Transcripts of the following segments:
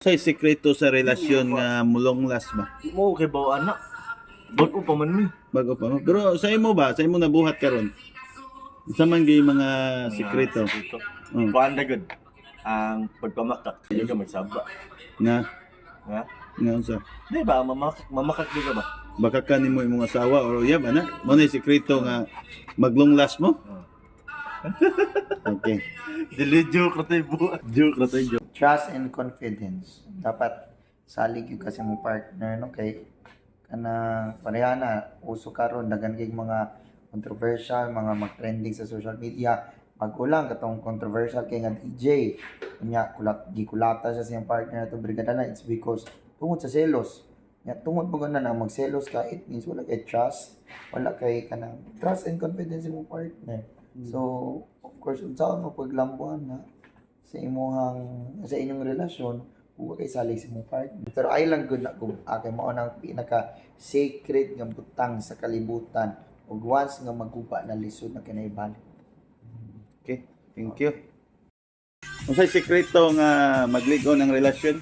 Say sekreto sa relasyon nga mulonglas ba? Di mo kay bawa anak. Bago pa man mi. Bago pa mo. Pero sa imo ba? Sa imo nabuhat karon? Sa man gyud mga sekreto? Sekreto. Oh. Kuan na gud. Ang pagpamakak, di ka magsaba. Nga Ha? nga unsa? Di ba mamakak mamakak di ka ba? Baka ka nimo imong asawa or uyab ana? Mo na sekreto nga maglonglas mo? Okay. Dili joke ra tay buhat. Joke ra tay joke. Trust and confidence. Dapat salig yun kasi mo partner, no, kay kanang pareha na uso karon, daghan kay mga controversial, mga mag-trending sa social media. Magulang katong controversial kay nga DJ nya, kulat gikulata siya sa iyang partner ato brigada na. It's because tungod sa selos nya. Tungod mo na na magselos ka, it means wala kay trust, wala kay kanang trust and confidence sa imong partner. So of course, unsaon mo paglambuan na sa imuhang sa inyong relasyon kung wa kay salig sa imong partner? Pero ay lang gud na kung kay mao nang pinaka sacred nga butang sa kalibutan, ug once nga maguba na, lisod na kinaibalik. Okay. Thank you. Unsay sekreto nga magligon ang relasyon?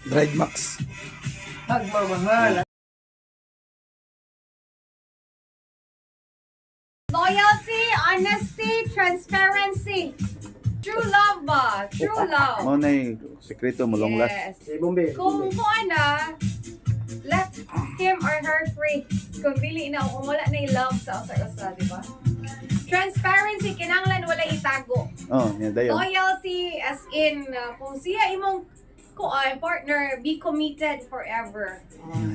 Drive Max. Pagmamahal. Loyalty, honesty, transparency. True love ba? True love. Mo na sekreto mulonglas. Yes. Eh, Bombe. Kung kuan na, let him or her free. Kung dili na, kung wala na yung love sa usa-usa, di ba? Transparency, kinanglan wala itago. Oh, nya dayon. Loyalty, as in, kung siya imong kuan, partner, be committed forever.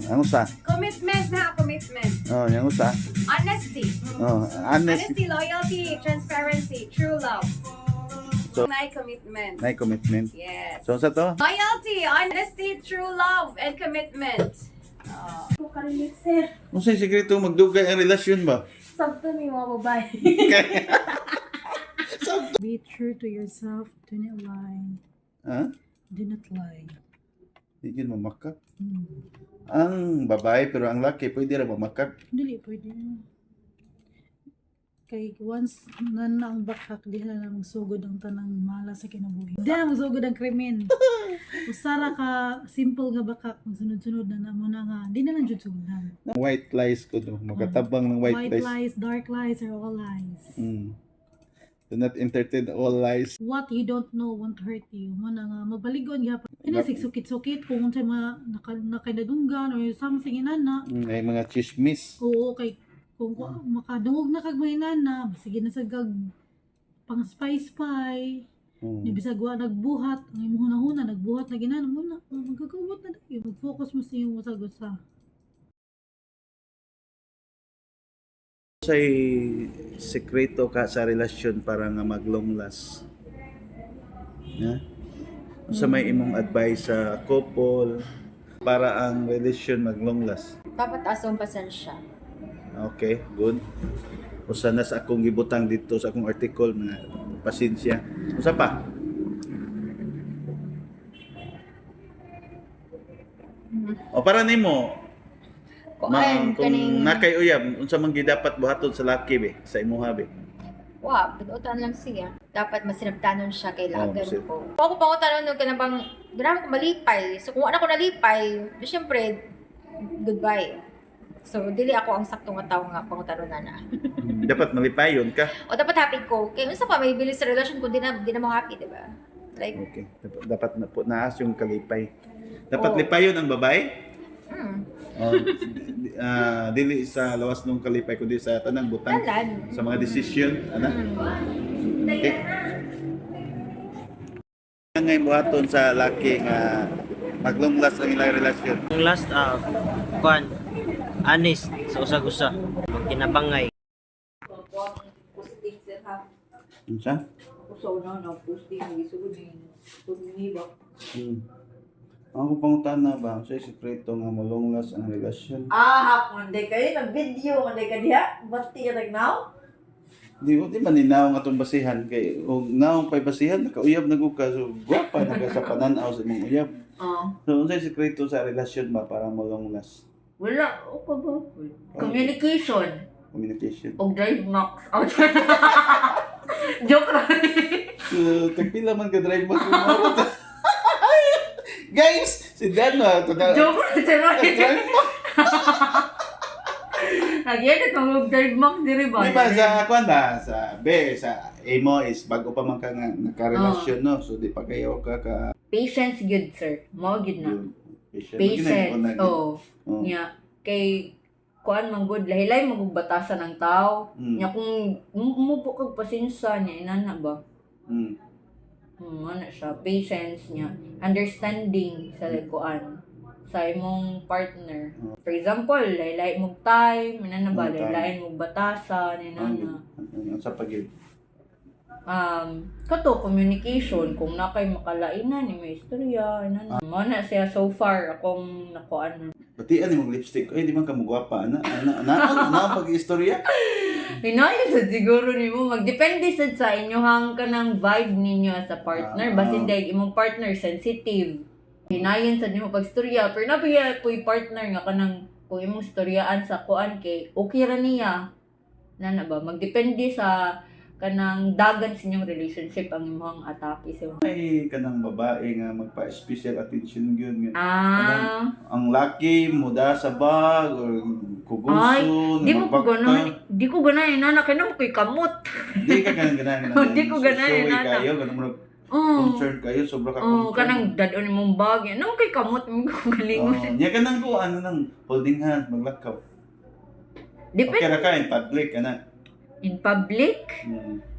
Ang usa. Commitment na, commitment. Oh, yang usa. Honesty. Oh, honest. Honesty, loyalty, transparency, true love. So- May commitment. Na commitment. Yes. So unsa to? Loyalty, honesty, true love, and commitment. Ko karelate, sir. Unsay sekreto magdugay ang relasyon ba? Sabto ni mga babae. Be true to yourself. Do not lie. Ha? Do not lie. Di yun mamakak. Ang babae pero ang laki pwede ra mamakak. Dili pwede. Kay once na na ang bakak, di na na magsugod ang tanang mala sa kinabuhi. Di na magsugod ang krimen. Usara ka simple nga bakak, magsunod-sunod na na mo na nga, di na lang jud sugdan. White lies ko no. Makatabang ng white White lies. lies, dark lies, are all lies. Do not entertain all lies. What you don't know won't hurt you. Mo na nga mabaligon gyapon. Ina sukit-sukit kung unsay mga naka, nakainadunggan or something inana. Ay mga chismis. Oo, kay kung makadungog na kag mga inana, sige na sa gag pang spy spy. Ni bisag wa nagbuhat, ang imong hunahuna nagbuhat na ginana mo na, magkakabot na dayon. Mag-focus mo sa imong usag-usa. Unsay sekreto ka sa relasyon para nga maglong last? Ha? Unsa may imong advice sa couple para ang relasyon maglong last? Dapat asong pasensya. Okay, good. Usa na sa akong gibutang dito sa akong article mga pasensya. Usa pa? O para nimo, ma, Kuan, kung kaning nakay uyab, unsa man gidapat buhaton sa laki be, sa imuha be? Wa, binutan lang siya. Dapat masinabtanon siya kay Oh, lagan masin- ko. Kung ako pangutanon nung kanang bang ganahan ko malipay. So kung wala ko nalipay, di syempre goodbye. So dili ako ang sakto nga tawo nga pangutanon na na. Dapat malipayon ka. O dapat happy ko. Kay unsa pa may bilis sa relasyon kung di na mo happy, di ba? Like, Okay. Dapat na po naas yung kalipay. Dapat Oo. lipayon ang babae. Oh, dili sa lawas nung kalipay kundi sa tanang butang Tanan. sa mga desisyon ana. Okay. Ngay buhaton sa laki nga maglonglas ang ilang relasyon. Ang last, kuan, honest sa usag-usa. Magkinabangay. Posting sir ha. Unsa? Usaw na na posting gisugod ni ba. Ang akong pangutana ba, sa sekreto nga malonglas ang relasyon? Ah, hapon day kayo nag-video man day ka diha. Bati ka tagnaw. Di ba ninaw nga atong basihan kay og naong pay basihan nakauyab na gud ka, so gwapa na ka sa pananaw sa imong uyab. Oh. So unsay sekreto sa relasyon ba para malonglas? Wala okay ba? Communication Communication. og drive max. Oh, joke ra. So, tagpila man ka drive mo. Guys, si Dan mo. Joke lang, sir. Nagyan at mag third marks diri ba? Di ba sa kwan ba sa B sa imo is bago pa man ka nga nakarelasyon, no, so di pa kayo ka ka Patience good, sir. Mao gyud na. Yun. Patience. Patience. Oh. Oh. Nya kay kuan man gud, lahilay magugbatasan ang tao. Nya kung mubo kag pasensya niya inana ba? Ano siya, patience niya, understanding sa kuan sa imong partner. For example, laylay mong time, inana ba, Mm, time. laylain mong batasan, inana. Ano sa pagid? Kato communication kung na kay makalainan ni may istorya, inana. Mo na siya so far akong nakuan. Batian imong lipstick. Ay, di man ka mugwapa ana. Ana ana ana pag istorya. Hinayon sad siguro nimo, magdepende sad sa inyohang kanang vibe ninyo as a partner. Basin dahil imong partner sensitive. Hinayon sad nimo pagstorya, pero nabiya po'y partner nga kanang kung imong storyaan sa kuan kay okay ra niya. Nana ba, magdepende sa kanang dagan sa inyong relationship ang imong atake sa imong. Ay, kanang babae nga magpa-special attention gyud nga. Ang laki muda sa bag or kuguso, Di mo ko magbakta. ganahan, di ko ganahan nana kay namo ko'y kamot. Di ka ganang ganahan. Di ko ganahan, Showy nana. kayo, ganang murag Oh. concern kayo, sobra ka Oh, concern. kanang dad-on imong bag. Namo kay kamot mo ko galingon. Oh, nya kanang ko ano nang holding hand maglakaw. Depende Okay ra ka in public ana. in public,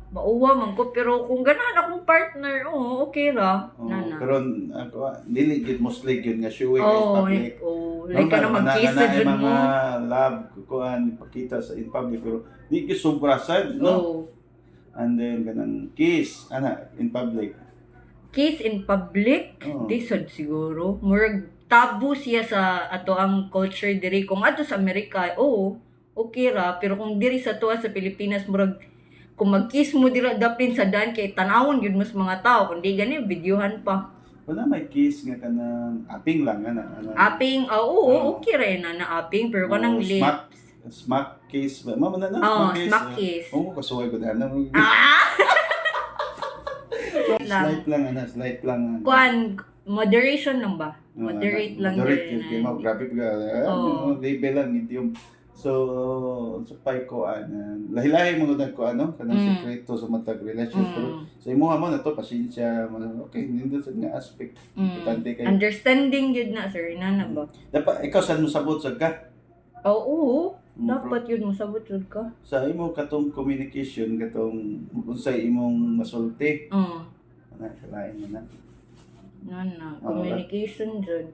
mauwa man ko, pero kung ganahan akong partner, oh, okay ra. Oh, Nana. karon ako dili gid mostly gyud nga showy kay Oh, public. like, oh, like ka na Normal, mag-kiss na na jud mo. mga love kuan ipakita sa in public, pero di gyud sobra sad, no. Oh. And then kanang kiss ana in public. Kiss in public, Oo. di sad siguro. Murag tabu siya sa ato ang culture diri. Kung ato sa Amerika, oh, okay ra, pero kung diri sa tuwa sa Pilipinas, murag kung mag-kiss mo dira dapin sa dan kay tanawon gyud mas mga tao, kung di gani videohan pa. Wala may kiss nga kanang aping lang ana. Ana. Aping, oh, oo, Oo. okay ra yun na, na aping, pero kanang Oh, smack. lips. Smack kiss ba? Mama na na Oh, smack kiss. smack kiss. Oo, kasuway ko na. Ah! Lang. Slight lang ana, slight lang ana. Kuan, moderation lang ba? Oo, Moderate ana. lang Moderate yun, yun kay ah. mo grabe ka. Oo. Label lang medium. So, sa pay ko ana, lahi-lahi mo gud ko ano kanang sekreto sa matag relasyon, pero sa imuha mo na to pasensya mo na, okay, nindot sa nga aspect. Importante kayo. Understanding yun na, sir. Inana ba? Dapat ikaw saan mo sabot sa ka? Oo, dapat yun. Masabot yun ka. Sa imo katong communication katong unsay imong masulti. Oo. Ana, kalain mo na. Nana, Oo, communication jud.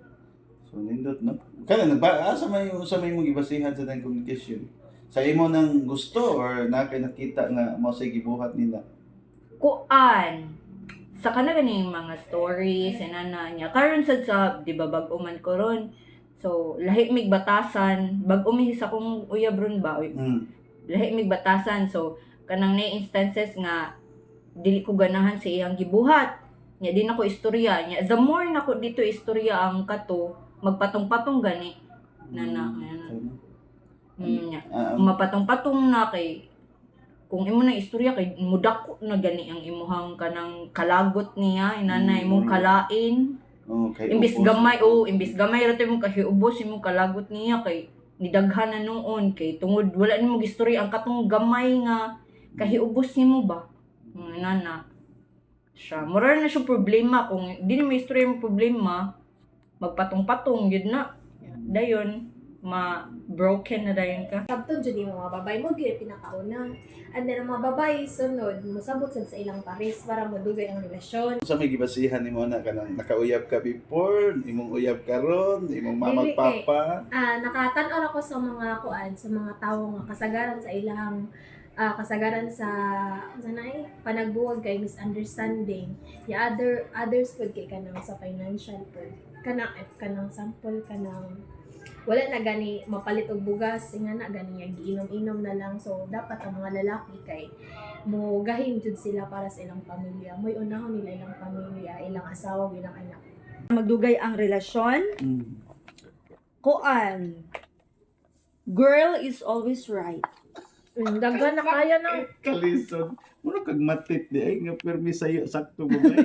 So nindot, no. Kaya nagba asa may unsa may imong gibasihan sa nang communication? Sa imo nang gusto or na kay nakita nga mao say gibuhat nila? Kuan. Sa kana ganing mga stories inana niya. Karon sad sa di ba bag-o man ko ron. So lahi mig batasan, bag-o mi sa akong uyab ron ba. Uy, lahi mig batasan, so kanang na instances nga dili ko ganahan sa iyang gibuhat nya, di nako istorya nya. The more nako dito istorya ang kato, magpatong-patong gani na na Ano? nya mapatong-patong na kay kung imo na istorya kay mudako na gani ang imuhang kanang kalagot niya inana, imong kalain. Okay. Imbis ubos. gamay, oh, imbis gamay ra to imong kahiubos imong kalagot niya kay nidaghan na noon kay tungod wala nimo gistorya ang katong gamay nga kahiubos nimo ba. Nana siya, mura na siya problema kung di nimo istorya imong problema, magpatong-patong gyud na dayon, ma broken na dayon ka. Sabton jud yung mga babae mo gyud pinakauna. And then ang mga babae sunod mosabot sad sa ilang pares para modugay ang relasyon. Sa may gibasihan nimo na kanang nakauyab ka before, imong uyab karon, imong mama Dili, eh. papa. Nakatan-aw ako sa mga kuan, sa mga tawo nga kasagaran sa ilang kasagaran sa sa na eh, panagbuwag kay misunderstanding. The others pud kay kanang sa financial pud. Kanang if kanang sample kanang wala na gani mapalit og bugas, nga na gani yang giinom-inom na lang, so dapat ang mga lalaki kay mo gahim jud sila para sa ilang pamilya, mo'y unahon nila ilang pamilya, ilang asawa ug ilang anak. Magdugay ang relasyon. Kuan. Girl is always right. Daghan na kaya ng Kalison. Mura kag matit di ay nga permi sayo sakto mo ba.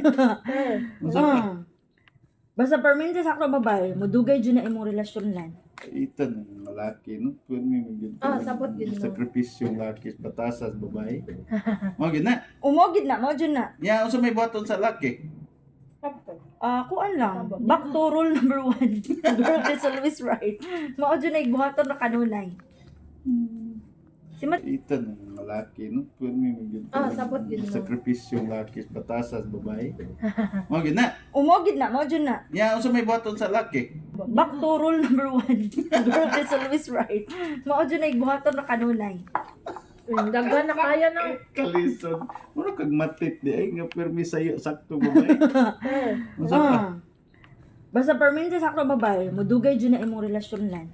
Unsa ka? Ah. Basta permanente sakto babae, mudugay jud na imong relasyon lan. Ito ng laki, no? Pwede mo Ah, sabot yun, no? Sakripisyo ng laki, batasas, babae. Mo gyud na. Umo gid na, mao jud na. Ya, unsa may buhaton sa laki? Ah, kuan lang. Back to rule number 1. Girl is always right. Mao jud na igbuhaton na kanunay. Si Mat Ito ng laki, no? Pwede mo Ah, sabot yun, no? Sakripisyo ng laki, batasas, babae. Mo gyud na. Umo gid na, mao jud na. Ya, unsa may buhaton sa laki? Back to rule number 1. Girl is always right. Mao jud na igbuhaton na kanunay. Daghan na kaya na. Kalisod. Mura kag matit di ay nga pirmi sayo sakto babae. Unsa ka? Ah. Basta permanente sakto babae, mudugay jud na imong relasyon lan.